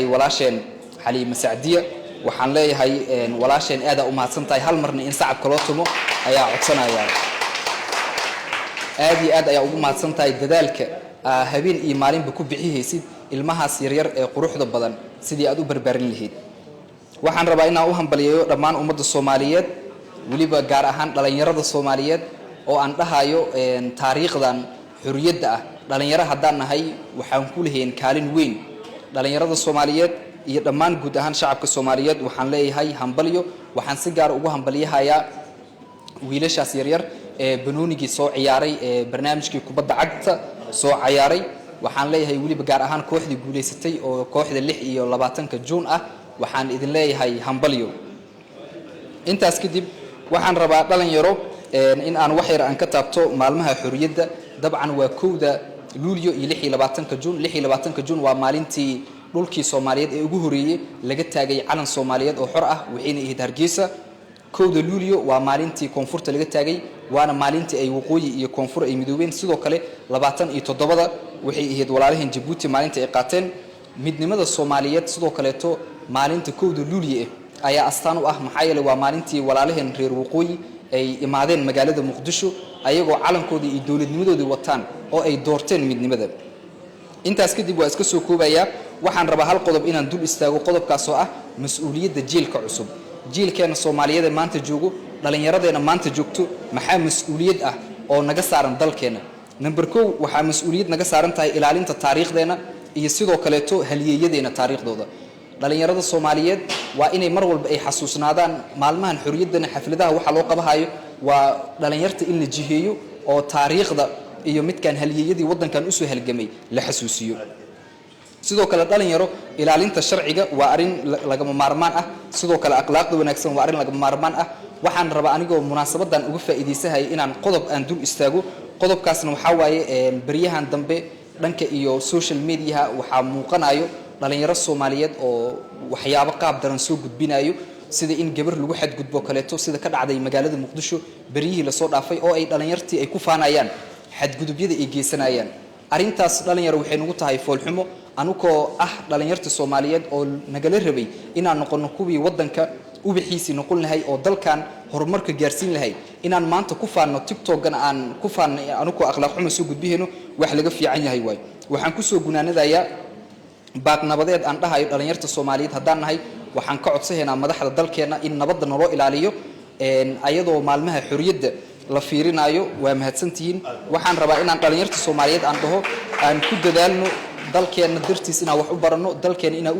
Walaasheen Xaliima Sacdiya waxaan leeyahay, walaasheen, aadaa u mahadsan tahay. Hal marna in sacabka loo tumo ayaa codsanaya. Aad iyo aad ayaa ugu mahadsan tahay dadaalka habeen iyo maalinba ku bixihaysid ilmahaas yaryar ee quruxda badan sidii aad u barbaarin lahayd. Waxaan rabaa inaan u hambaliyeeyo dhammaan ummadda Soomaaliyeed, weliba gaar ahaan dhalinyarada Soomaaliyeed, oo aan dhahayo taariikhdan xorriyadda ah dhalinyaro haddaan nahay waxaan ku lahayn kaalin weyn. Dhalinyarada Soomaaliyeed iyo dhammaan guud ahaan shacabka Soomaaliyeed waxaan leeyahay hambalyo. Waxaan si gaar ugu hambalyahayaa wiilashaas yaryar ee banoonigii soo ciyaaray, ee barnaamijkii kubadda cagta soo ciyaaray. Waxaan leeyahay weliba gaar ahaan kooxdii guulaysatay oo kooxda 26-ka Juun ah, waxaan idin leeyahay hambalyo. Intaas kadib, waxaan rabaa, dhalinyaro, in aan wax yar aan ka taabto maalmaha xorriyadda. Dabcan waa 1-da Luulyo iyo 26-ka Juun. 26-ka Juun waa maalintii dhulkii Soomaaliyeed ee ugu horreeyey laga taagay calan Soomaaliyeed oo xor ah, waxayna ahayd Hargeysa. 1-da Luulyo waa maalintii koonfurta laga taagay, waana maalintii ay waqooyi iyo koonfur ay midoobeen. Sidoo kale 27-da waxay ahayd walaalaheen Jabuuti maalintii ay qaateen midnimada Soomaaliyeed. Sidoo kaleeto maalinta 1-da Luulyo ah ayaa astaan u ah, maxaa yeeley waa maalintii walaalaheen reer waqooyi ay imaadeen magaalada Muqdisho ayagoo calankoodii iyo dowladnimadoodii wataan oo ay doorteen midnimada. Intaas kadib waa iska soo koobayaa. Waxaan rabaa hal qodob inaan dul istaago, qodobkaas oo ah mas-uuliyadda jiilka cusub, jiilkeena Soomaaliyeed ee maanta joogo, dhallinyaradeenna maanta joogto. Maxaa mas-uuliyad ah oo naga saaran dalkeena? Number 1, waxaa mas-uuliyad naga saaran tahay ilaalinta taariikhdeenna iyo sidoo kaleeto halyeeyadeena taariikhdooda. Dhallinyarada Soomaaliyeed waa inay mar walba ay xasuusnaadaan maalmahan xorriyaddana. Xafladaha waxaa loo qabahayo waa dhallinyarta in la jiheeyo oo taariikhda iyo midkaan halyeeyadii waddankan usoo halgamay la xasuusiyo. Sidoo kale, dhalinyaro, ilaalinta sharciga waa arrin lagama maarmaan ah. Sidoo kale akhlaaqda wanaagsan waa arrin lagama maarmaan ah. Waxaan rabaa, anigoo munaasabadan uga faa'iidaysahaya, inaan qodob aan dul istaago. Qodobkaasna waxaa waaye, beryahan dambe dhanka iyo social mediaha waxaa muuqanayo dhalinyaro Soomaaliyeed oo waxyaabo qaab daran soo gudbinayo, sida in gabar lagu xadgudbo kaleeto, sida ka dhacday magaalada Muqdisho beryihii lasoo dhaafay, oo ay dhalinyartii ay ku faanayaan xadgudubyada ay geysanayaan. Arrintaas, dhalinyaro, waxay nagu tahay foolxumo anukoo ah dhalinyarta Soomaaliyeed oo nagala rabay inaan noqono kuwii waddanka ubixiisii noqon lahay oo dalkan horumarka gaarsiin lahay. Inaan maanta ku faanno TikTokana, aan ku faanno anukoo akhlaaq xumo soo gudbihayno, wax laga fiican yahay waay. Waxaan kusoo gunaanadayaa baaq nabadeed aan dhahayo: dhalinyarta Soomaaliyeed haddaan nahay, waxaan ka codsahaynaa madaxda dalkeenna in nabadda naloo ilaaliyo ayadoo maalmaha xorriyadda la fiirinaayo. Waa mahadsantihiin. Waxaan rabaa inaan dhalinyarta Soomaaliyeed aan dhaho aan ku dadaalno dalkeenna dartiis inaan wax u baranno, dalkeenna inaan u